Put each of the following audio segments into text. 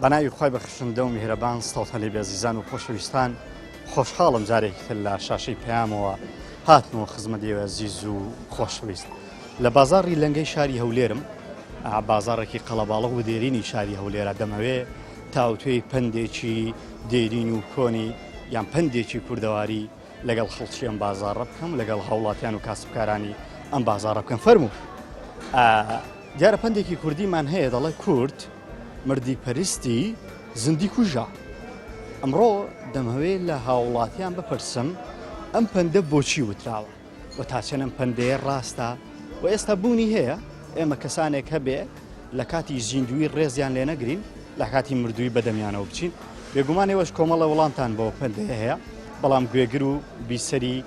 بەناوی خوای بەخشندە و میهرەبان سڵاوتان لێبێ ئەزیزان و خۆشەویستان خۆشحاڵم جارێکی تر لە شاشەی پەیامەوە هاتمەوە خزمەت ئێوە ئەزیز و خۆشەویست لە بازاڕی لەنگەی شاری هەولێرم بازاڕێکی قەڵەباڵغ و دێرینی شاری هەولێرە دەمەوێ تاوتوێی پەندێکی دێرین و کۆنی یان پەندێکی کوردەواری لەگەڵ خەڵکی ئەم بازاڕە بکەم لەگەڵ هاوڵاتیان و کاسبکارانی ئەم بازاڕە بکەم فەرموو دیارە پەندێکی کوردیمان هەیە دەڵێ کورد مردی پەرستی زیندی کوژە. ئەمڕۆ دەمهەوێ لە هاوڵاتیان بپرسم ئەم پەندە بۆچی وتراوە و تا چەند ئەم پەندەیە ڕاستە و ئێستا بوونی هەیە ئێمە کەسانێک هەبێ لە کاتی زیندوی ڕێزیان لێ نەگرین لە کاتی مردووی بەدەمیانەوە بچین بێگومان ئێوەش کۆمەڵە وڵامتان بۆ پەندەیە هەیە بەڵام گوێگر و بیسەری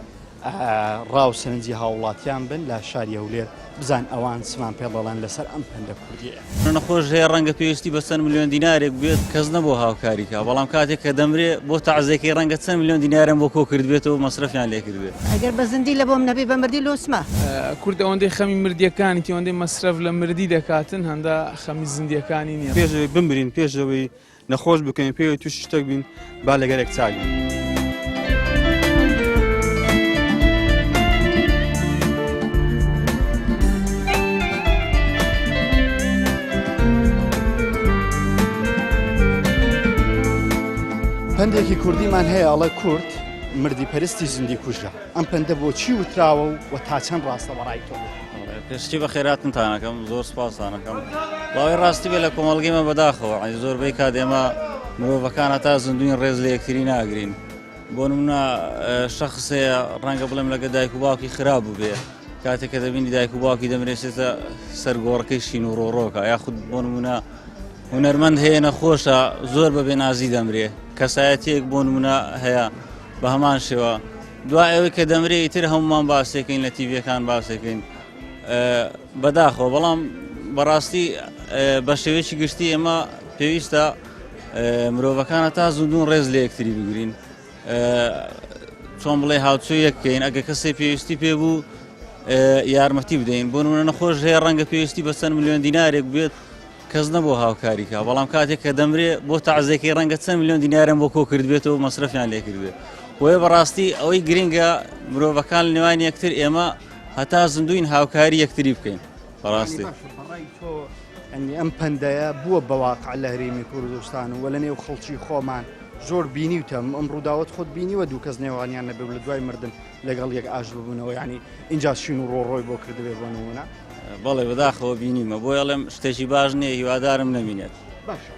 ڕا و سەرنجی هاوڵاتیان بن لە شاری هەولێر بزان ئەوان چمان پێ دەڵێن لەسەر ئەم پەندە کوردیە. نەخۆش هەیە ڕەنگە پێویستی بە چەند ملیۆن دینارێک بێت کەس نەبوو هاوکاری کا بەڵام کاتێک کە دەمرێ بۆ تەعزێکی ڕەنگە چەند ملیۆن دینارم بۆ کۆ کردبێتەوە مەسرەفیان لێ کردبێت. ئەگەر بە زیندی لە بۆم نەبی بە مردی لۆچمە. کورد ئەوەندەی خەمی مردیەکانیتی ئەوەندەی مەسرەف لە مردی دەکاتن هەندە خەمی زیندیەکانی نیە. پێش ئەوەی بمرین پێش ئەوەی نەخۆش بکەین پێوەی تووشی شتێک بین با لەگەرێک چاک بین. پەندێکی کوردیمان هەیە ئەڵێ کورد مردی پەرستی زیندی کوژە ئەم پەندە بۆچی وتراوە و و تا چەند ڕاستە بەڕای تۆ؟ پێشتی بە خێراتنتانەکەم زۆر سپاسانەکەم باوەی ڕاستی بێ لە کۆمەڵگەی مە بەداخەوە عەی زۆربەی کات ئێمە مرۆڤەکان هەتا زیندوین ڕێز لە یەکتری ناگرین بۆ نمونە شخص هەیە ڕەنگە بڵێم لەگە دایک و باوکی خراپ بووبێ کاتێک کە دەبینی دایک و باوکی دەمرێسێتە سەر گۆڕەکەی شین و ڕۆڕۆکە یاخود بۆ نمونە هونەرمەند هەیە نەخۆشە زۆر بە بێنازی دەمرێ کەسایەتیەک بۆ نمونە هەیە بە هەمان شێوە دوای ئەوەی کە دەمرێ ئیتر هەمومان باسێکین لە تیڤەکان باسێکین بەداخەوە بەڵام بەڕاستی بە شێوەیەکی گشتی ئێمە پێویستە مرۆڤەکانە تا زوندون ڕێز لە یەکتری بگرین چۆن بڵێ هاوچۆ یەککەین ئەگە کەسێ پێویستی پێ بوو یارمەتی بدەین بۆ نمونە نەخۆش هەیە ڕەنگە پێویستی بە چەند ملیۆن دینارێک بێت کەس نەبوو هاوکاری کا بەڵام کاتێک کە دەمرێ بۆ تەعزێکی ڕەنگە چەند ملیۆن دینارم بۆ کۆ کردبێتەوە مەسرەفیان لێ کردبێت بۆیە بەڕاستی ئەوەی گرنگە مرۆڤەکان لە نێوان یەکتر ئێمە هەتا زیندوین هاوکاری یەکتری بکەین بەڕاستی ئەنی ئەم پەندەیە بووە بەواقع لە هەرێمی کوردستان و لە نێو خەڵکی خۆمان زۆر بینیوتەم ئەم ڕووداوت خۆت بینیوە دوو کەس نێوانیان نەبێ لە دوای مردن لەگەڵ یەک ئاش ببوونەوە ینی اینجا شین و ڕۆڕۆی بۆ کردبێ بۆ نمونە بەڵێ بەداخەوە بینیمە بۆی ئەڵێم شتێکی باش نییە هیوادارم نەبینێت. باشە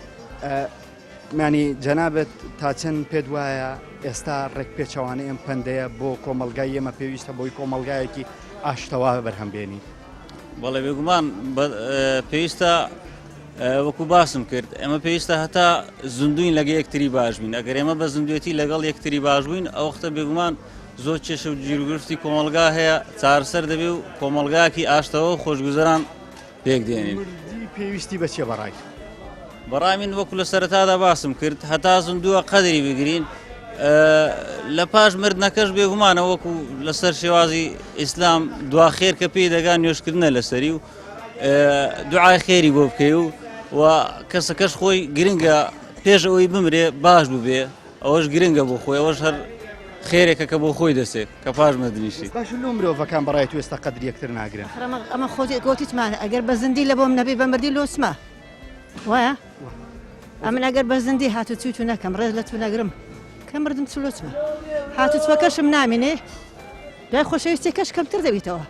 مانی جەنابەت تا چەند پێت وایە ئێستا ڕێک پێچەوانەی ئەم پەندەیە بۆ کۆمەلگای ئێمە پێویستە بۆی کۆمەلگایەکی ئاشتەوا بەرهەم بێنی؟ بەڵێ بێگومان پێویستە وەکو باسم کرد ئێمە پێویستە هەتا زیندوین لەگە یەکتری باش بین ئەگەر ئێمە بە زیندوێتی لەگەڵ یەکتری باش بووین ئەوەختە بێگومان زۆر کێشە و گیروگرفتی کۆمەڵگا هەیە چارەسەر دەبێ و کۆمەڵگاکی ئاشتەوە و خۆشگوزەران پێک دێنین. مردی پێویستی بە چیە بەڕای تۆ؟ بەڕای من وەکو لە سەرەتادا باسم کرد هەتا زیندووە قەدری بگرین لە پاش مردنەکەش بێگومانە وەکو لەسەر شێوازی ئیسلام دوا خێر کە پێی دەگا نوێژکردنە لەسەری و دوعای خێری بۆ بکەی و و کەسەکەش خۆی گرنگە پێش ئەوەی بمرێ باش ببێ ئەوەش گرنگە بۆ خۆی ئەوەش هەر خێرێکە کە بۆ خۆی دەسێت کە پاش مردنیشی. باشە لۆ مرۆڤەکان بەڕای تۆ ئێستا قەدری یەکتر ناگرن؟ ئەخر ئەمە ئەمە خۆت گۆتیتمان ئەگەر بە زیندی لە بۆم نەبی بە مردی لۆچمە وایە ئەمن ئەگەر بە زیندی هاتو چوی تو نەکەم ڕێز لە تو نەگرم کە مردم چ لۆچمە هاتو چوەکەشم نامینێ دوای خۆشەویستیەکەش کەمتر دەبیتەوە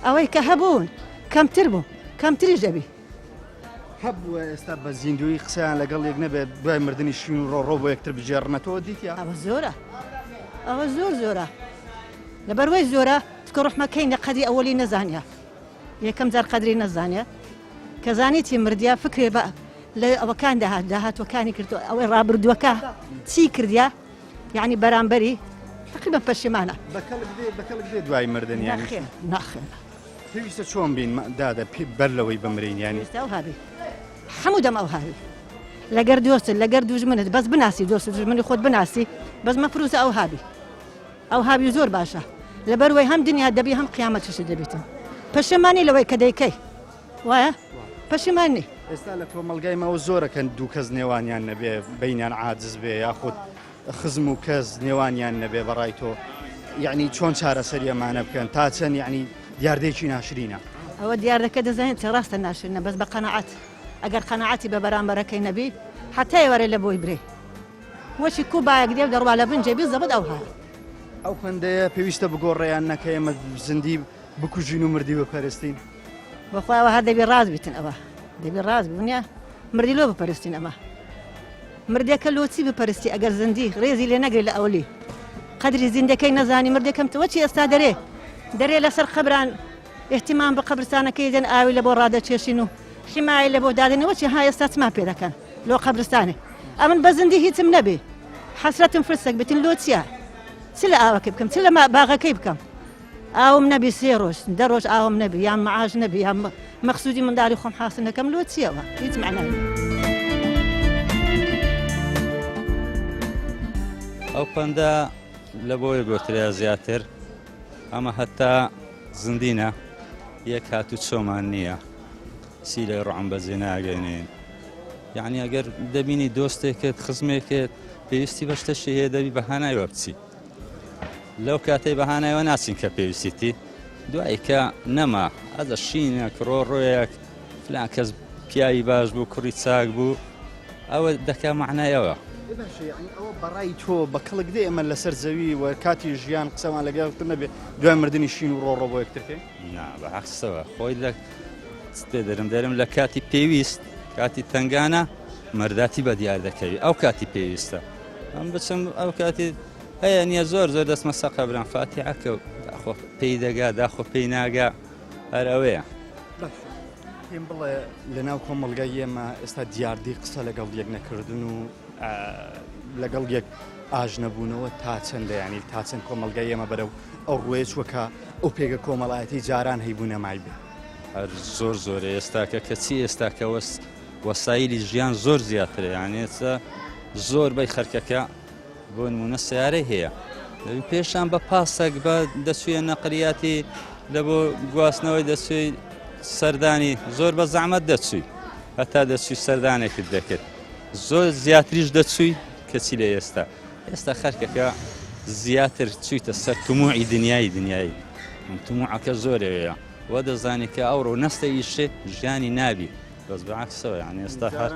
ئەوەی کە هەبوون کەمتر بوو کەمتریش دەبی. هەبووە ئێستا بە زیندوویی قسەیان لەگەڵ یەک نەبێت دوای مردنی شین و ڕۆڕۆ بۆ یەکتر بگێڕنەتەوە دیتە؟ ئەوە زۆرە ئەوە زۆر زۆرە لەبەروەی زۆرە چکە ڕحمەکەی نە قەدری ئەوەلی نەزانە یەکەم جار قەدری نەزانە کە زانیتی مردیا فکرێ بە لە ئەوەکان داهات داهاتوەکانی کردو ئەوەی ڕابردووەکە چی کردیا یعنی بەرامبەری تقریبا پەشیمانە بەکەڵک دێ بەکەڵک دێ دوای مردن یانی ناخێر ناخێر پێویستە چۆن بین دادە پێ بەر لەوەی بمرین یانی پێویستە ئەوها بی. هەموو دەم ئەو هاوی لەگەر دۆستت لەگەر دوژمنت بەس بناسی دۆست و دوژمنی خۆت بناسی بەس مەفروزە ئەو هابی ئەو هابی زۆر باشە لەبەر وەی هەم دنیا دەبی هەم قیامەتیشت دەبیتن پەشیمانی لەوەی کە دەیکەی وایە پەشیمان نی. ئێستا لە کۆمەڵگای ماوە زۆرەکەن دوو کەس نێوانیان نەبێ بینیان عاجز بێ یاخود خزم و کەس نێوانیان نەبێ بەڕای تۆ یعنی چۆن چارەسەری ئەمانە بکەن تا چەند یعنی دیاردەیەکی ناشرینە؟ ئەوە دیاردەکە دەزانین چ ڕاستە ناشرینە بەس بە قەناعەت ئەگەر قەناعەتی بە بەرامبەرەکەی نەبی حەتا ئێوارێ لە بۆی برێ وەچی کو بایەک دێ و دەڕوا لە بن جێبی زەبت ئەو هایە. ئەو پەندەیە پێویستە بگۆڕێ یان نە کە ئێمە زیندی بکوژین و مردی بپەرستین؟ بەخوا ئەوە هەر دەبی ڕاست بیتن ئەوە دەبی ڕاست بی ونیە مردی لۆ بپەرستین ئەمە مردێکە لۆ چی بپەرستی ئەگەر زیندی ڕێزی لێ نەگری لە ئەولی قەدری زیندەکەی نەزانی مردێکەم تەوە چی ئێستا دەرێ دەرێ لەسەر قەبران احتیمان بە قەبرستانەکەی دێن ئاوی لە بۆ ڕادەچێشین و حیمایە لە بۆ دادێنەوە چی ها ئێستا چمان پێ دەکەن لۆ قەبرستانێ ئەمن بە زیندی هیچم نەبێ حەسرەتم فرسەک بتن لۆ چییە چ لە ئاوەکەی بکەم چ لە باغەکەی بکەم ئاوم نەبی سێ ڕۆژ دە ڕۆژ ئاوم نەبی یان معاش نەبی یان مەخسوودی منداڵی خۆم حاصل نەکەم لۆ چیەوە هیچ معنای نییە. ئەو پەندە لە بۆیە گۆتریا زیاتر ئەمە هەتا زیندینە یەک هات و چۆمان نییە سیلەی ڕعم بەجێ ناگەێنین یعنی ئەگەر دەبینی دۆستێکت خزمێکت پێویستی بە شتەشی هەیە دەبی بە هانایوە بچی لەو کاتەی بە هانایەوە ناچین کە پێویستیتی دوایی کە نەما ئەزە شینێک ڕۆ ڕۆیەک فلان کەس پیاوی باش بوو کوڕی چاک بوو ئەوە دەکا معنایەوە ئەوە بەڕای تۆ بە کەڵک دێ ئێمە لەسەر زەوی و کاتی ژیان قسەمان لەگەڵ نەبێ دوای مردنی شین و ڕۆڕۆ بۆ یەکتر نا بە عەکسەوە خۆی لە پێ دەرم دەرم لە کاتی پێویست کاتی تنگانە مەرداتی بە دیار دەکەوی ئەو کاتی پێویستە ئەم بچم ئەو کاتی هەیە نییە زۆر زۆر دەستمە سە قەبران فاتیعەکە و داخۆ پێی دەگا داخۆ پێی ناگا هەر ئەوەیە. پێم بڵێ لەناو کۆمەڵگای ئێمە ئێستا دیاردەی قسە لەگەڵ یەک نەکردن و لەگەڵ یەک ئاژ نەبوونەوە تا چەندە ینی تا چەند کۆمەڵگای ئێمە بەرەو ئەو ڕوێ چووە کە ئەو پێگە کۆمەڵایەتی جاران هەیبوو نەمای بێ. هەر زۆر زۆرە ئێستاکە کەچی ئێستاکە وەس وەسایلی ژیان زۆر زیاترە یان ئێستا زۆر بەی خەرکەکە بۆ نمونە سیارەی هەیە پێشان بە پاسەک بە دەچووە نەقلیاتی لە بۆ گواستنەوەی دەچووی سەردانی زۆر بە زەحمەت دەچووی هەتا دەچووی سەردانێکت دەکرد زۆر زیاتریش دەچووی کەچی لە ئێستا ئێستا خەرکەکە زیاتر چوویتە سەر تموعی دنیای دنیایی تموعەکە زۆرەوەیە وە دەزانی کە ئەوڕۆ نەستە ئیشێ ژیانی نابی بەس بە عەکسەوە یانی ئێستا هەر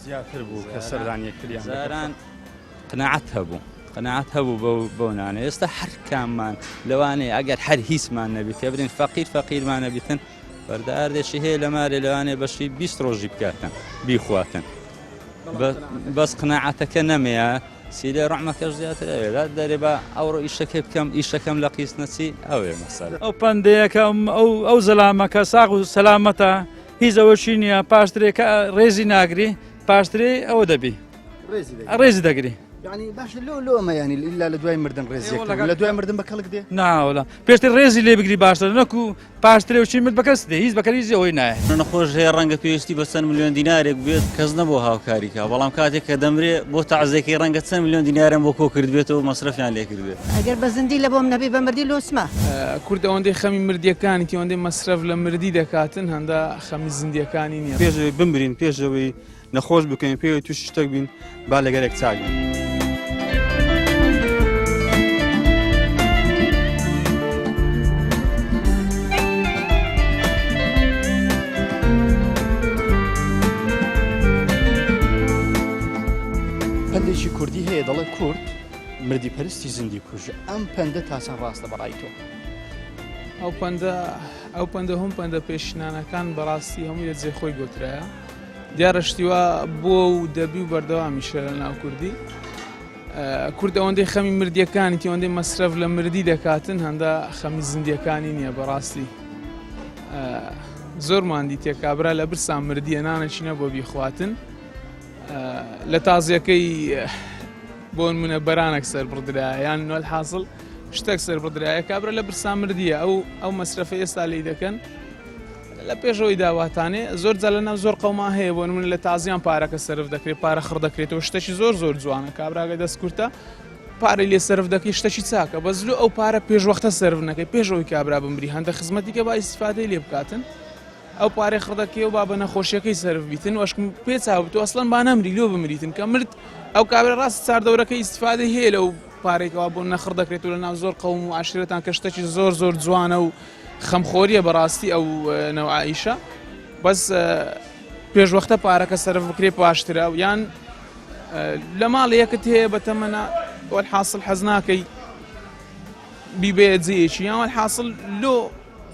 زیاتر بوو کە سەردان یەکتریان جاران قناعەت هەبوو قناعەت هەبوو بەو بەو نانە ئێستا هەر کاممان لەوانەیە ئەگەر هەر هیچمان نەبی کە برین فەقیر فەقیرمان نەبیتن بەرداردێکی هەیە لە مارێ لەوانەیە بەشی 20 ڕۆژی بکاتن بیخواتن بەس قناعەتەکە نەمەیە سیلێ ڕەحمەکەش زیاتر ئەوێ دەرێ بە ئەوڕۆ ئیشەکەی بکەم ئیشەکەم لە قیست نەچی ئەوێ مەسەلە ئەو پەندەیەکە ئەو ئەو زەلامەکە ساغ و سەلامەتە هیچ ئەوەشی نییە پاشترێ کە ڕێزی ناگری پاشترێ ئەوە دەبی ڕێزی دەگری یعنی باشە لۆ لۆ ئەمە ینی ئیلا لە دوای مردن ڕێزی لە دوای مردن بە کەڵک دێ ناوەلا پێشتر ڕێزی لێ بگری باشتر نەکو پاشترێ و چی مرد بەکەس دێ هیچ بەکەریزی ئەوەی نایە نەخۆش هەیە ڕەنگە پێویستی بە چەند ملیۆن دینارێک بێت کەس نەبوو هاوکاری کا بەڵام کاتێک کە دەمرێ بۆ تەعزێکی ڕەنگە چەند ملیۆن دینارم بۆ کۆ کردبێتەوە مەسرەفیان لێ کردبێت. ئەگەر بە زیندی لە بۆم نەبی بە مردی لۆچمە. کورد ئەوەندەی خەمی مردیەکانیتی ئەوەندەی مەسرەف لە مردی دەکاتن هەندە خەمی زیندیەکانی نیە. پێش ئەوەی بمرین پێش ئەوەی نەخۆش بکەین پێوەی تووشی شتێک بین با لەگەرێک چاک بین. پەندێکی کوردی هەیە دەڵێ کورد مردی پەرستی زیندی کوژە ئەم پەندە تا چەند ڕاستە بەڕای تۆ؟ ئەو پەندە ئەو پەندە هەم پەندە پێشینانەکان بەڕاستی هەمووی لە جێ خۆی گۆترایە دیارە شتی وا بووە و دەبی و بەردەوامیشە لە ناو کوردی کورد ئەوەندەی خەمی مردیەکانی ئەوەندەی مەسرەف لە مردی دەکاتن هەندە خەمی زیندیەکانی نییە بەڕاستی زۆرمان دیتێ کابرا لە برسان مردیە نانەچی نەبووە بیخواتن لە تازیەکەی بۆ نمونە بەرانێک سەر بڕدرا یان نۆل حاصل شتێک سەر بڕدرایە کابرا لە برسان مردیە ئەو ئەو مەسرەفە ئێستا لی دەکەن. لە پێشەوەی داواتانێ زۆر جار لەناو زۆر قەوما هەیە بۆ نمونە لە تازیان پارەکە سەرف دەکرێت پارە خڕ دەکرێتەوە شتێکی زۆر زۆر جوانە کابراگە دەست کورتە پارەی لێ سەرف دەکەی شتێکی چاکە بەس لۆ ئەو پارە پێشوەختە سەرف نەکەی پێشەوەی کابرا بمری هەندە خزمەتی کە با ئیسفادەی لێ بکاتن ئەو پارەی خڕ دەکەی و با بە نەخۆشیەکەی سەرف بیتن وەشکم پێ چاو تۆ ئەسڵەن با نەمری لۆ بمریتن کە مرد ئەو کابرا ڕاست چاردەورەکەی ئیسفادەی هەیە لەو پارێکەوە بۆ نەخڕ دەکرێت و لە ناو زۆر قەوم و عشرەتان کە شتێکی زۆر زۆر جوانە و خەمخۆریە بەڕاستی ئەو نەوعە ئیشە بەس پێشوەختە پارەکە سەرف بکرێ باشترە یان لە ماڵ یەکت هەیە بەتەمەە وەلحاصل حەز ناکەی بیبێ جێیەکی یان وەلحاصل لۆ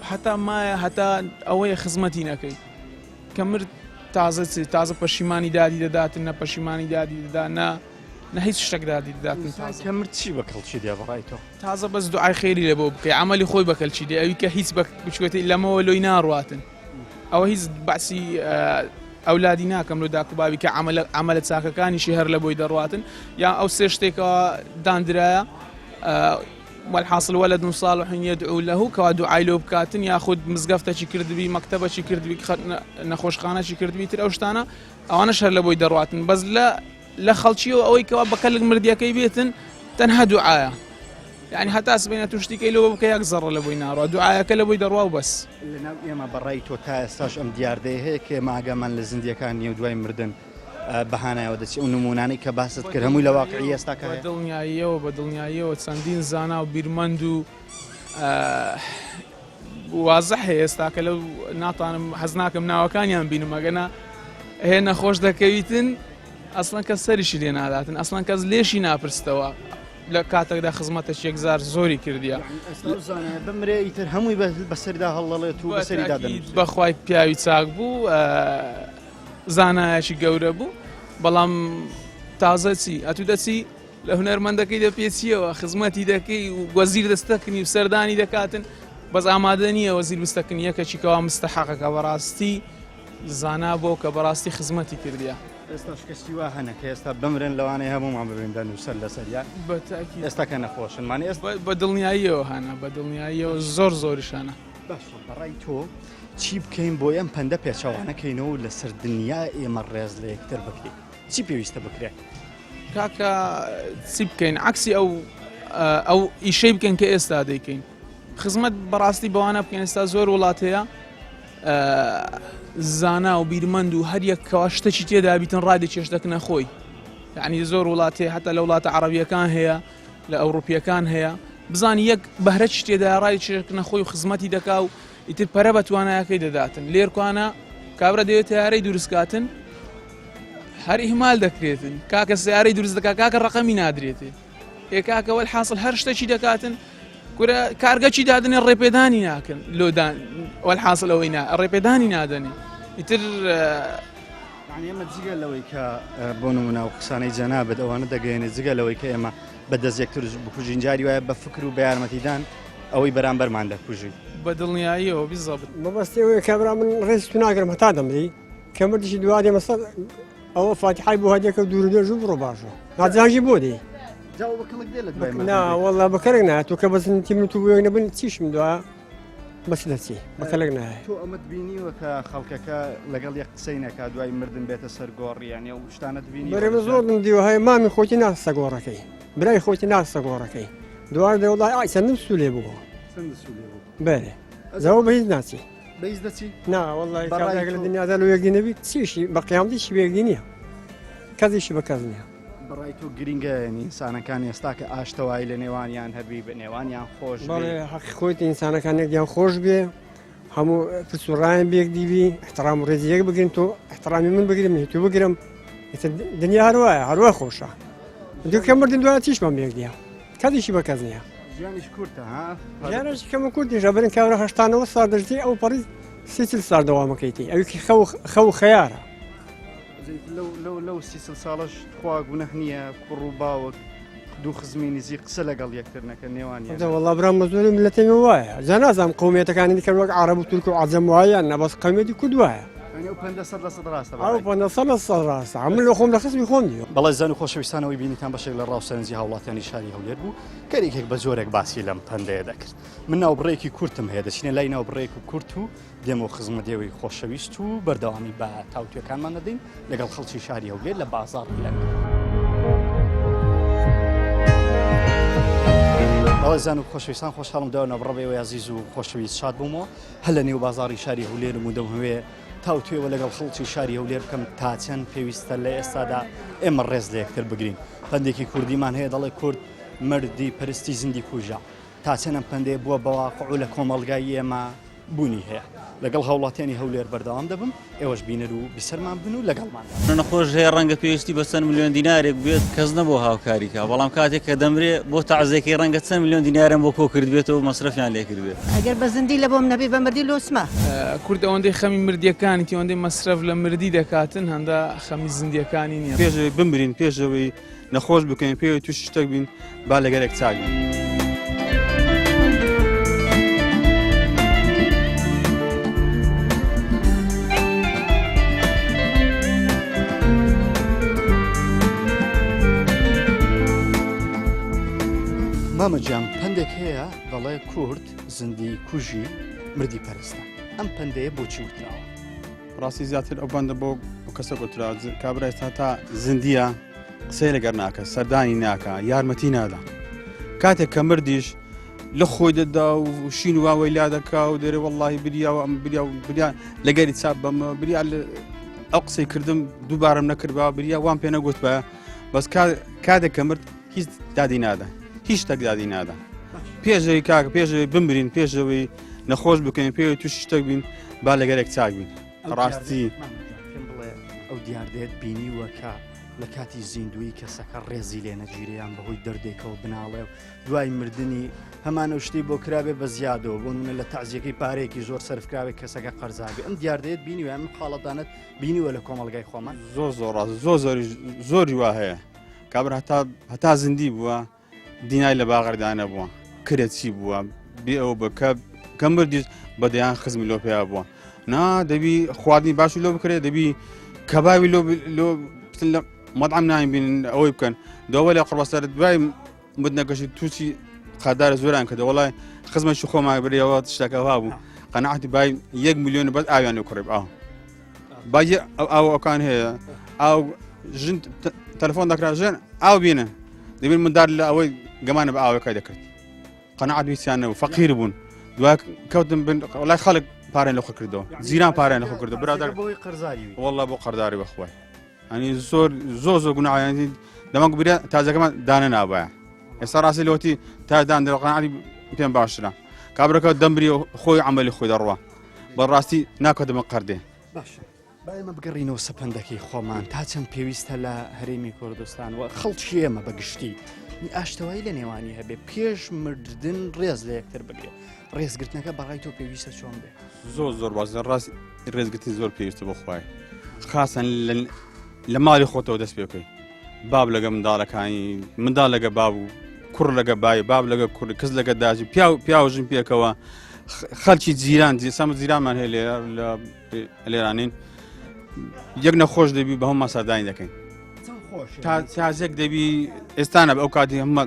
هەتا مایە هەتا ئەوەیە خزمەتی نەکەی کە مرد تازە تازە پەشیمانی دادی دەداتن نە پەشیمانی دادی دەدا نە نە هیچ شتێک دادی دەداتن تازە کە مرد چی بە کەڵکی دێ بەڕای تۆ؟ تازە بەس دوعای خێری لە بۆ بکەی عەمەلی خۆی بە کەلکی دێ ئەوی کە هیچ بە بچوێتی لەمەوە لۆی ناڕواتن ئەوە هیچ بەعسی ئەولادی ناکەم لۆ داک و بابی کە عەمەلە عەمەلە چاکەکانیشی هەر لە بۆی دەڕواتن یا ئەو سێ شتێکەوە داندرایە والحاصل ولد صالح يدعو له کەوا دوعای لۆ بکاتن یاخود مزگەفتەکی کردبی مەکتەبەکی کردبی نەخۆشخانەکی کردبی تر ئەو شتانە ئەوانەش هەر لە بۆی دەڕواتن بەس لە لە خەڵکیەوە ئەوەی کەوا بە کەلک مردیەکەی بێتن تەنها دوعایە یعنی هەتا سبەینە تو شتیکەی لەوە بکە یەک زەڕە لە بۆی ناڕوا دوعایەکە لە بۆی دەڕوا و بەس. لەناو ئێمە بەڕای تۆ تا ئێستاش ئەم دیاردەیە هەیە کە ئێمە ئاگامان لە زیندیەکان نیە و دوای مردن بە هانایەوە دەچی ئەو نمونانەی کە باست کرد هەمووی لە واقعی ئێستاکە هەیە؟ بە دڵنیاییەوە بە دڵنیاییەوە چەندین زانا و بیرمەند و وازح هەیە ئێستاکە لەو ناتوانم حەز ناکەم ناوەکانیان بینم ئەگەنا هەیە نەخۆش دەکەویتن ئەسڵەن کەس سەریشی لێ ناداتن ئەسڵەن کەس لێشی ناپرستەوە لە کاتێکدا خزمەتەکی یەکجار زۆری کردیە بمرێ ئیتر هەمووی بەسەردا هەڵدەڵێت و بەسەریدا دەنووسێت. بەخوای پیاوی چاک بوو زانایەکی گەورە بوو بەڵام تازە چی ئەتوو دەچی لە هونەرمەندەکەی دەپێچیەوە خزمەتی دەکەی و وەزیر دەستەکنی و سەردانی دەکاتن بەس ئامادە نییە وەزیر بستەکنی یەکەکی کەوا مستەحەقەکە بەڕاستی زانا بۆ کە بەڕاستی خزمەتی کردیە. ئێستاش کەسی وا هەنە کە ئێستا بمرن لەوانەیە هەموومان ببین بە نووسەر لەسەریان بە تاکید ئێستا کە نەخۆشن مانی ئێستا بە دڵنیاییەوە هەنە بە دڵنیاییەوە زۆر زۆریشانە. باشە بەڕای تۆ چی بکەین بۆ ئەم پەندە پێچەوانە کەینەوە و لەسەر دنیا ئێمە ڕێز لە یەکتر بگرین چی پێویستە بکرێت؟ کاکە چی بکەین عەکسی ئەو ئەو ئیشەی بکەین کە ئێستا دەیکەین خزمەت بەڕاستی بەوانە بکەین ئێستا زۆر وڵات هەیە زانا و بیرمەند و هەر یەک کەوا شتێکی تێدا بیتن ڕادی چێشتەکنە خۆی یعنی زۆر وڵات هەیە حتا لە وڵاتە عەرەبیەکان هەیە لە ئەوروپیەکان هەیە بزانی یەک بەهرەی تێدا ڕای چێشتەکنە خۆی و خزمەتی دەکا و ئیتر پەرە بە توانایەکەی دەداتن لێرکوانە کابرا دەوێت تیارەی دروستکاتن هەر ئیهمال دەکرێتن کاکە سیارەی دروست دەکات کاکە ڕقەمی نادرێتێ ئێ کاکە وەلحاسڵ هەر شتێکی دەکاتن کورە کارگەچی دادنێ ڕێپێدانی ناکەن لۆدان وەلحاسڵ ئەوەی نا ڕێپێدانی نادەنێ ئیتر یعنی ئێمە جگە لەوەی کە بۆ نمونە و قسانەی جەنابت ئەوانە دەگەیەنێت جگە لەوەی کە ئێمە بە دەست یەکتر بکوژین جاری وایە بە فکر و بە یارمەتیدان ئەوەی بەرامبەرمان دەکوژین. بە دڵنیاییەوە بیزەبت. مەبەستی ئەوەیە کابرا من ڕێز تو ناگرم هەتا دەمری کە مردیشی دوا دێمە سەر ئەوە فاتیحای بۆ هەدێکە و دوور و درێژ و بڕۆ باشە ناجانژی بۆ دێ جا ئەوە بە کەڵک دێ لە دوای مردن نا وەڵا بە کەڵک نایە تۆ کە بەزنتی من و تو بۆ یەک نەبن چیشم دوا بەس دەچی بە کەڵک نایە تۆ ئەمەت بینیوە کە خەڵکەکە لەگەڵ یەک قسەی نەکا دوای مردن بێتە سەر گۆڕ یانی ئەو شتانەت بینیوە بەرێ من زۆرم دیوە هەیە مامی خۆتی ناستە گۆڕەکەی برای خۆتی ناستە گۆڕەکەی دوار دێ وەڵای ئای چەندم سوولێ بوو چەند سوولێ بوو بەرێ جا بە هیچ ناچی بە هیچ دەچی؟ نا وەڵڵاهی بە ڕای کابرایەک لە تۆ دنیادا لۆ یەکدی نەبی چیشی بە قیامەتیشی بە یەکدی نییە کەسیشی بە کەس نییە. بە ڕای تۆ گرینگە یانی ئینسانەکان ئێستا کە ئاشتەوایی لە نێوانیان هەبی بە نێوانیان خۆش بێ؟ بەڵێ حەقی خۆیتی ئینسانەکان یەکدیان خۆش بێ هەموو پرس و ڕایان بە یەکدی بی ئیحترام و ڕێزی یەک بگرن تۆ ئیحترامی من بگری من هی تۆ بگرم ئیتر دنیا هەر وایە هەر وا خۆشە دوو کە مردن دوای چیشمان بە یەکدیە کەسیشی بە کەس نییە. ژیانیش کورتە ها؟ ژیانش کەم و کورتیشە برن کابرا هەشتانەوە ساڵ دەژی ئەو پەڕی سی چل ساڵ دەوامەکەیتی ئەوی خەو خەو خەیارە. لەو لەو لەو سی چل ساڵەش خوا گونەح نییە کوڕ و باوک دوو خزمی نزیک قسە لەگەڵ یەکتر نەکەن نێوانیان. جا وەڵا برام بە زۆری ملەتەی من وایە جا نازانم قەومیەتەکانی دیکە وەک عەرەب و تورک و عەجەم وایە یان نا بەس قەومیەتی کورد وایە. ئەو پەندە 100% ڕاستە. ئەو پەندە 100% ڕاستە. من لە خۆم لە خزمی خۆم دیوە. بەڵێ زان و خۆشەویستانەوەی بینیتان بەشێک لە ڕاو سەرنجی هاوڵاتیانی شاری هەولێر بوو کە یەکێک بە جۆرێک باسی لەم پەندەیە دەکرد. من ناوبڕێکی کورتم هەیە دەچینە لای ناوبڕێک و کورت و دێمەوە خزمەت ئێوەی خۆشەویست و بەردەوامی بە تاوتوێکانمان دەدەین لەگەڵ خەڵکی شاری هەولێر لە بازاڕی لەنگ. بەڵێزان و خۆشەویستان خۆشحاڵم داوە ناوبڕە بە ئێوەی ئازیز و خۆشەویست شاد بوومەوە هەر لە نێو بازاڕی شاری هەولێرم و دەمهەوێ تاوتوێوە لەگەڵ خەڵکی شاری هەولێر بکەم تا چەند پێویستە لە ئێستادا ئێمە ڕێز لە یەکتر بگرین. پەندێکی کوردیمان هەیە دەڵێ کورد مردی پەرستی زیندی کوژە. تا چەند ئەم پەندەیە بووە بە واقع و لە کۆمەڵگای ئێمە بوونی هەیە. لەگەڵ هاوڵاتیانی هەولێر بەردەوام دەبم، ئێوەش بینەر و بیسەرمان بن و لەگەڵمان بن. نەخۆش هەیە ڕەنگە پێویستی بە چەند ملیۆن دینارێک بێت کەس نەبوو هاوکاری کا، بەڵام کاتێک کە دەمرێ بۆ تەعزیەکەی ڕەنگە چەند ملیۆن دیناریان بۆ کۆ کردبێتەوە و مەسرەفیان لێ کردبێت. ئەگەر بە زندی لە بۆم نەبی بە مردی لۆچمە. کورد ئەوەندەی خەمی مردیەکانیتی ئەوەندەی مەسرەف لە مردی دەکاتن هەندە خەمی زندیەکانی نیە. پێش ئەوەی بمرین پێش ئەوەی نەخۆش بکەین پێوەی تووشی شتێک بین با لەگەرێک چاک بین. مامە گیان پەندێک هەیە دەڵێ کورد زندی کوژی مردی پەرستە ئەم پەندەیە بۆچی وتراوە؟ ڕاستی زیاتر ئەو بەندە بۆ کەسە گوترا کابرای تا تا زیندیە قسەی لەگەر ناکە سەردانی ناکە یارمەتی نادا کاتێک کە مردیش لە خۆی دەدا و شین واوەی لا دەکا و دەرێ وەڵی بریا و ئەم بریا و بریا لەگەری چاپ بەمە بریا ئەو قسەی کردم دووبارەم نەکردبا بریا وام پێ نەگوت بە بەس کاتێک کە مرد هیچ دادی نادا هیچ شتێک دادی نادا پێشەوەی کاکە پێشەوەی بمرین پێشەوەی نەخۆش بکەین پێوەی تووشی شتێک بین با لەگەرێک چاک بین ڕاستی ئەو دیاردەیەت بینیوە کە لە کاتی زیندویی کەسەکە ڕێزی لێ نەگیرێ یان بەهۆی دەردێکەوە بناڵێ و دوای مردنی هەمان ئەو شتەی بۆ کرابێ بە زیادەوە بۆ نمونە لە تەعزیەکەی پارەیەکی زۆر سەرف کرابێ کەسەکە قەرزابێ ئەم دیاردەیەت بینیوە ئەم حاڵەتانەت بینیوە لە کۆمەڵگای خۆمان زۆر زۆر ڕاست زۆر زۆری زۆری وا هەیە کابرا هەتا هەتا زیندی بووە دینای لە باغەردا نەبووە کرێچی بووە بێ ئەوە بە کە کە مردیش بە دەیان خزمی لۆ پێیا بووە نا دەبی خواردنی باشی لۆ بکرێت دەبی کەباوی لۆ لۆ بچن لە مەطعم ناین بینن ئەوەی بکەن دەوە لە قڕبەسەر دوای مردنەکەشی تووشی قادارە زۆران کردە وڵای خزمەکی خۆمان برێەوە شتەکە وا بوو قەناعەتی بای یەک میلیۆن بەس ئاویان لۆ کڕی ئاو باجی ئەو ئاوەکان هەیە ئاو ژن تەلەفۆن دەکرا ژن ئاو بینە دەبین مندار لە ئەوەی گەمانە بە ئاوەکە دەکرد قەناعەت ویستیان نەبوو فەقیر بوون دوای کەوتن بن وڵای خەڵک پارەیان لە خۆ کردەوە زیران پارەیان لە خۆ کردەوە برادەر بۆی قەرزاری والله بۆ قەرداری بەخوای ئەنی زۆر زۆر زۆر گوناهیان دەمەک برا تازەکەمان دانە نابایە ئێستا ڕاستی لەوەتی تا دان دەقەناعەتی پێم باشترە کابرەکە دەمری خۆی عملی خۆی دەڕوا بەڕاستی ناکەتمە قەردێ باشە با ئێمە بگەڕینەوە سەپەندەکەی خۆمان تا چەند پێویستە لە هەرێمی کوردستان و خەڵکی ئێمە بەگشتی ئاشتەوایی لە نێوانی هەبێ پێش مردن ڕێز لە یەکتر بگرێت ڕێزگرتنەکە بەڕای تۆ پێویستە چۆن بێ زۆر زۆر بازە ڕاست ڕێزگرتن زۆر پێویستە بۆ خوای خاصەن لە ماڵی خۆتەوە دەست پێ بکەی باب لەگە منداڵەکانی منداڵ لەگە باب و کوڕ لەگە بای باب لەگە کوڕ کەس لەگە داجی پیا پیاو ژن پێکەوە خەلکی جیران سەمە جیرانمان هەیە لە لێرانین یەک نەخۆش دەبی بە هەموو سەردانی دەکەین تازێک دەبی ئێستانە ئەو کاتی هەمە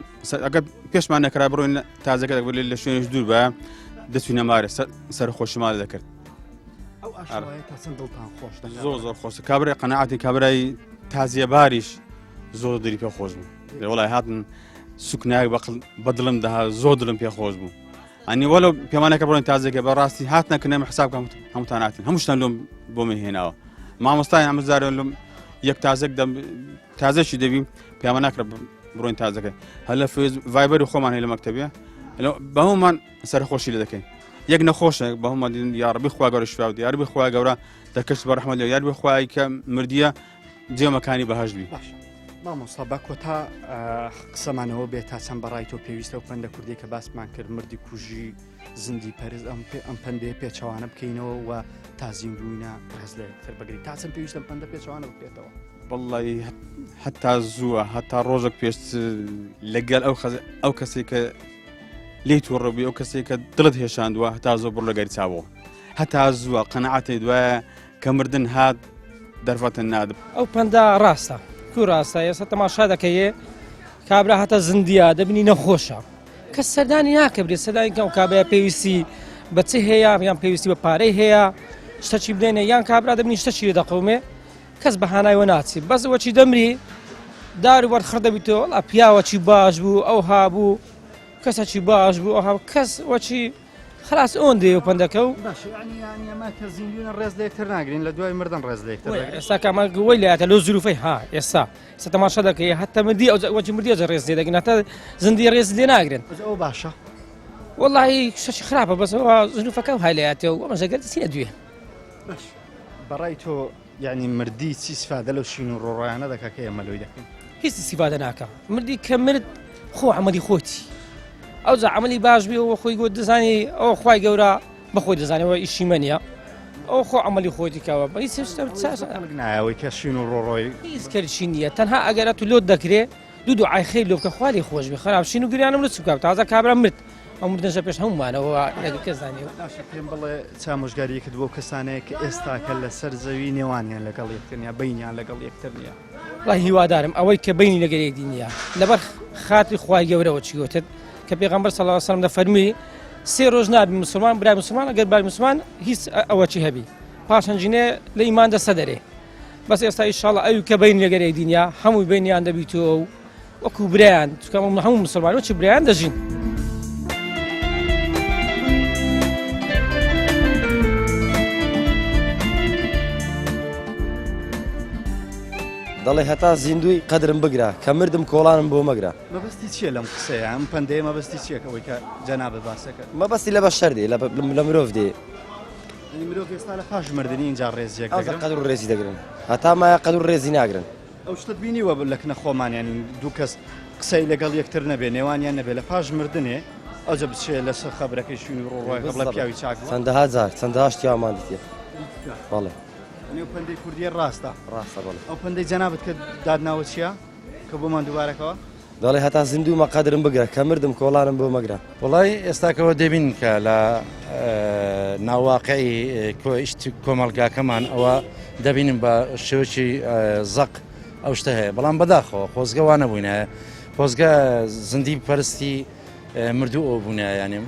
ئەگەر پێشمان نەکرا بڕۆین تازەکە دەبێت لە شوێنش دوور بە دەچوینە مارە سەرخۆشیمان دەکرد زۆر زۆر خۆش کابرای قەنەعاتی کابرای تازیەباریش زۆر دری پێ خۆش بوو وڵای هاتن سوکنایەک بە دڵم دەها زۆر دڵم پێ خۆش بوو ئەنی وەلو پێمانەکە بڕۆین تازێکە بەڕاستی هاتنە کنەم حساب کەم هەمووتان هاتن هەمووشتان لۆم بۆ من هێناوە مامۆستای ئەمەزارە لۆم یەک تازێک دەم تازەشی دەبی پێمە ناکرە بڕۆین تازەکە هەر لە فێز ڤایبەری خۆمان هەیە لە مەکتەبێ بەهممان سەرخۆشی لە دەکەین یەک نەخۆشە بەهممان یاڕبی خوا گەورە شفا بدە یاربی خوا گەورە دەکەش بە ڕەحمەت لێ یاربی خوای کە مردیە جێمەکانی بەهەشت بی. باشە مامۆستا با کۆتا قسەمانەوە بێت تا چەند بەڕای تۆ پێویستە و پەندە کوردی کە باسمان کرد مردی کوژی زیندی پەرز ئەم پێ ئەم پەندەیە پێچەوانە بکەینەوە و تا زیندوینە ڕێز لە یەکتر بگری تا چەند پێویستە پەندە پێچەوانە بکرێتەوە وەڵڵی هەتا زووە هەتا ڕۆژێک پێش لەگەل ئەو خەز ئەو کەسێک کە لێی تووڕە بووی ئەو کەسێک کە دڵت هێشاندووە هەتا زۆر بڕ لەگەری چاوەوە هەتا زووە قەنەعاتێ دوایە کە مردن هات دەرفەتن ناد. ئەو پەندە ڕاستە کو ڕاستە ئێستا تەماشا دەکەیێ کابرا هەتە زیندیە دەبینی نەخۆشە کەس سەردانی ناکە برێ سەردانی کەم کابرا پێویستی بە چ هەیە یان پێویستی بە پارەی هەیە شتەکی بدەینە یان کابرا دەبینی شتەکی لێ دەقەومێ کەس بە هانایەوە ناچی بەس وەچی دەمری دار و بەرد خڕ دەبیتەوە وەڵا پیاوەکی باش بوو ئەو هابوو کەسەکی باش بوو ئەو هابوو کەس وەچی خلاص ئەوەندەیە و پەندەکە و باشە یعنی یعنی ئەمە کە زیندوینە ڕێز لە یەکتر ناگرین لە دوای مردن ڕێز لە یەکتر دەگرین. ئێستا کە ئەمە وەی لایەتە لەو زروفەی ها ئێستا ئێستا تەماشا دەکەی هەتا مردی ئەو وەچی مردی ئەوجا ڕێز لێ دەگرن هەتا زیندی ڕێز لێ ناگرن ئەوجا ئەوە باشە وەڵاهی شتێکی خراپە بەس ئەوە زروفەکە وهای لایەتە و ئەمەش ئەگەر دەچینە دوێ. باش بەڕای تۆ یعنی مردی چی سفادە لەو شین و ڕۆڕۆیانە دەکا کە ئێمە لۆی دەکەین؟ هیچ ئیستیفادە ناکا مردی کە مرد خۆ عملی خۆتی ئەوجا عملی باش بێ و خۆی گوت دەزانی ئەو خوای گەورە بەخۆی دەزانەوە ئیشی منە ئەو خۆ عملی خۆتی کاوە بە هیچ شتم خەڵک نایەوەی کە شین و ڕۆڕۆی هیچ کەرچی نییە تەنها ئەگەر تو لۆت دەکرێ دوو دوعای خیر لۆ بکە خوا لێ خۆش بێ خراپ شین و گریانم لە چ بکات تازە کابرا مرد ئەو مردنەشە پێش هەموومانەوە لەگەڵ کەس دانیوە. باشە پێم بڵێ چ ئامۆژگارییەکت بۆ کەسانەیە کە ئێستاکە لەسەر زەوی نێوانیان لەگەڵ یەکتر نیە بەینیان لەگەڵ یەکتر نیە؟ وەڵای هیوادارم ئەوەی کە بەینی لەگەل یەکدی نییە لەبەر خاتری خوای گەورەوە چی گوتت کە پێغەمبەر صلی الله علیه وسلم دەفەرمی سێ ڕۆژ نابی مسلمان برای مسلمان ئەگەر برای مسلمان هیچ ئەوە چی هەبی پاشەنجینێ لە ئیمان دەستە دەرێ بەس ئێستا ئیشاڵە ئەوی کە بین لەگەر یەکدی نییە هەمووی بینیان دەبیتەوە و وەکو برایان چونکە هەموو مسلمان وەچ برایان دەژین. دەڵێ هەتا زیندووی قەدرم بگرە کە مردم کۆڵانم بۆ مەگرە. مەبەستی چییە لەم قسەیە ئەم پەندەیە مەبەستی چییە کە ئەوەی کە جەنابت باسەکە؟ مەبەستی لە بەشەر دێ لە مرۆڤ دێ. یعنی مرۆڤ ئێستا لە پاش مردنی ئینجا ڕێز یەک دەگرن؟ قەدر و ڕێزی دەگرن هەتا مایە قەدر و ڕێزی ناگرن. ئەو شتەت بینیوە لە کنە خۆمان یانی دوو کەس قسەی لەگەڵ یەکتر نەبێ نێوانیان نەبێ لە پاش مردنێ ئەوجە بچێ لەسەر خەبرەکەی شوین و ڕۆڕای بڵێ پیاوی چاک بووە. چەندەها جار چەندەها شتی وامان دیتیە بەڵێ. یانی ئەو پەندەی کوردیە ڕاستە؟ ڕاستە بەڵێ. ئەو پەندەی جەنابت کە دادناوە چییە کە بۆمان دووبارەکەوە؟ دەڵێ هەتا زیندوومە قەدرم بگرە کە مردم کۆڵانم بۆ مەگرە. وەڵای ئێستاکەوە دەبین کە لە ناواقعی کۆمەڵگاکەمان ئەوە دەبینم بە شێوەکی زەق ئەو شتە هەیە بەڵام بەداخەوە خۆزگە وانە بووینایە خۆزگە زندی پەرستی مردوو ئەو بوونە ینی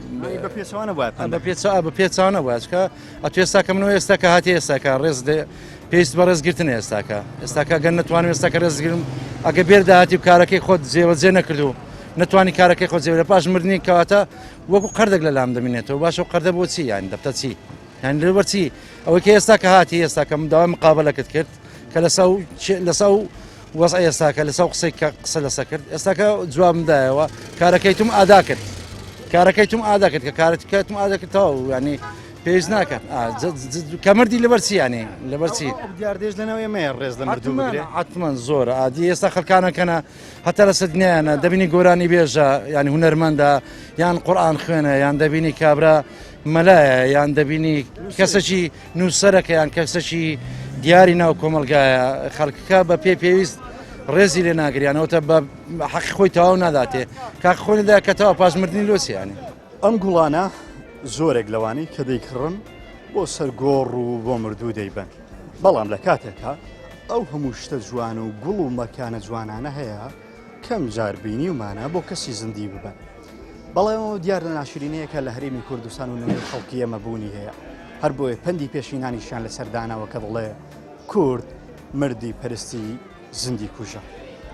بە پێچوانە وایە بە پێچ بە پێچوانە وایە چکە ئەتو ئێستا کە منەوە ئێستا کە هاتی ئێستاکە ڕێز پێویست بە ڕێزگرتن ئێستاکە ئێستاکە گەر نەتوانم ئێستاکە ڕێزگرم ئەگە بێر داهاتی و کارەکەی خۆت جێوەجێ نەکردو نەتوانی کارەکەی خۆت جێ لە پاش مردنی کەواتە وەکو قەردێک لە لام دەمینێتەوە باشە و قەردە بۆ چی یان دەبتە چی یان لەبەر چی ئەوەی کە ئێستا کە هاتی ئێستا کە من داوای مقابلەکەت کرد کە لەسا و لەسا و وەزع ئێستاکە لەسەر قسەی کە قسە لەسە کرد ئێستاکە جوابم دایەوە کارەکەی تم ئادا کرد کارەکەی تم ئادا کرد کە کارەکەتم ئادا کرد تەواو ینی پێویست ناکە کە مردی لەبەر چی ینی لەبەر چی دیاردێژ لەناو ئێمەیە ڕێز لە مردوو بگرێ حتمما زۆرە ئادی ئێستا خەڵکانەکەنە هەتا لەسەر دنیانە دەبینی گۆرانی بێژە یانی هونەرمەندە یان قورآن خوێنە یان دەبینی کابرا مەلایە یان دەبینی کەسەکی نووسەرەکە یان کەسەکی دیاری ناو کۆمەلگایە خەڵکەکە بە پێ پێویست ڕێزی لێ ناگریانەوەتە بە حەقی خۆی تەواو ناداتێ کاک خۆی نەدا کە تەواو پاش مردنی لۆسیانی. ئەم گوڵانە زۆرێک لەوانەی کە دەیکڕن بۆ سەر گۆڕ و بۆ مردوو دەیبەن، بەڵام لە کاتێکا ئەو هەموو شتە جوان و گوڵ و مەکانە جوانانە هەیە کەم جار بینیومانە بۆ کەسی زیندی ببەن. بەڵام ئەوە دیاردە ناشرینەیەکە لە هەرێمی کوردستان و لەنێو خەڵکی ئێمە بوونی هەیە، هەر بۆیە پەندی پێشینانیشیان لەسەر داناوە کە دەڵێ کورد مردی پەرستی زیندی کوژە.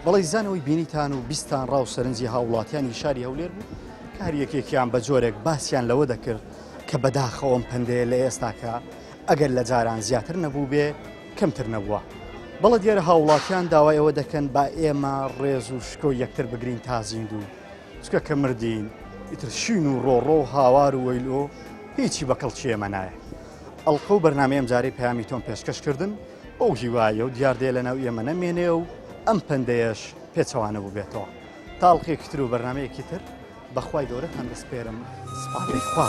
بەڵی زانەوەی بینیتان و بیستان ڕاو سەرنجی هاوڵاتیانی شاری هەولێر بوو کە هەر یەکێکیان بە جۆرێک باسیان لەوە دەکرد کە بەداخەوە ئەم پەندەیە لە ئێستاکە ئەگەر لە جاران زیاتر نەبووبێ کەمتر نەبووە. بەڵێ دیارە هاوڵاتیان داوای ئەوە دەکەن با ئێمە ڕێز و شکۆی یەکتر بگرین تا زیندوو چونکە کە مردین ئیتر شین و ڕۆڕۆ و هاوار و وەیلۆ هیچی بە کەڵکی ئێمە نایە. ئەڵقە و بەرنامەی ئەمجارەی پەیامی تۆم پێشکەش کردن بەو هیوایە و دیاردەیە لەناو ئێمە نەمێنێ و ئەم پەندەیەش پێچەوانە بووبێتەوە. تا ئەڵقەیەکی تر و بەرنامەیەکی تر بەخوای گەورەتان دەسپێرم سپاردەی خوا.